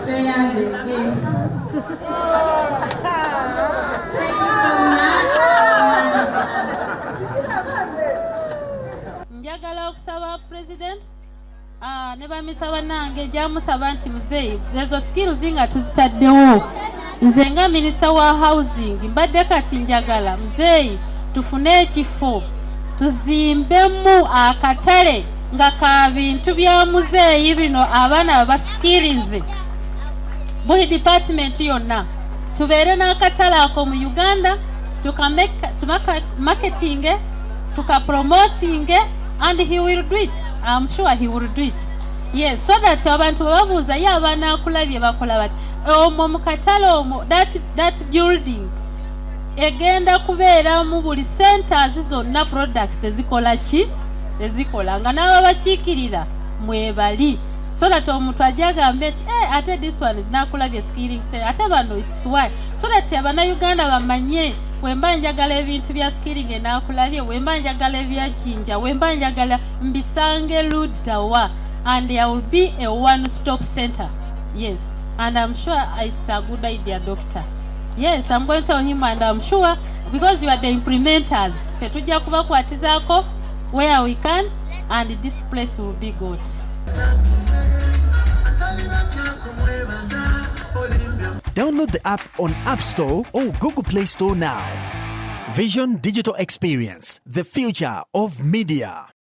Tweyanzeege. Thank you so much. Njagala okusaba President ne bamisa bannange, njamusaba nti muzeeyi, ezo skills nga tuzitaddewo, nze nga minisita wa housing mbadde kati njagala muzeeyi tufune ekifo tuzimbemu akatale nga ka bintu bya muzeeyi bino, abaana babasikirize buli department yonna, tubeere n'akatale ako mu Uganda, tukamarketing, tukapromoting, and he will do it. I'm sure he will do it, yes, so that abantu bababuuza ye abaana akulabye bakola bati omwo mu katale omwo. That building egenda kubeeramu buli centers zonna, products ezikola ki, ezikola nga n'ababakiikirira mwebali, so that omuntu ajja agambe nti, "Eh, ate this one is Nakulabye skilling center, ate bano it's why," so that Abannayuganda bamanye wemba njagala ebintu bya skilling enakulabye, wemba njagala ebyajinja, wemba njagala mbisange luddawa, and there will be a one stop center. Yes, and I'm sure it's a good idea, Doctor. Yes, I'm going to tell him, and I'm sure because you are the implementers, ffe tujja kubakwatizaako where we can, and this place will be good. Atalina kyakumwebaza olimbye. Download the app on App Store or Google Play Store now. Vision Digital Experience, the future of media.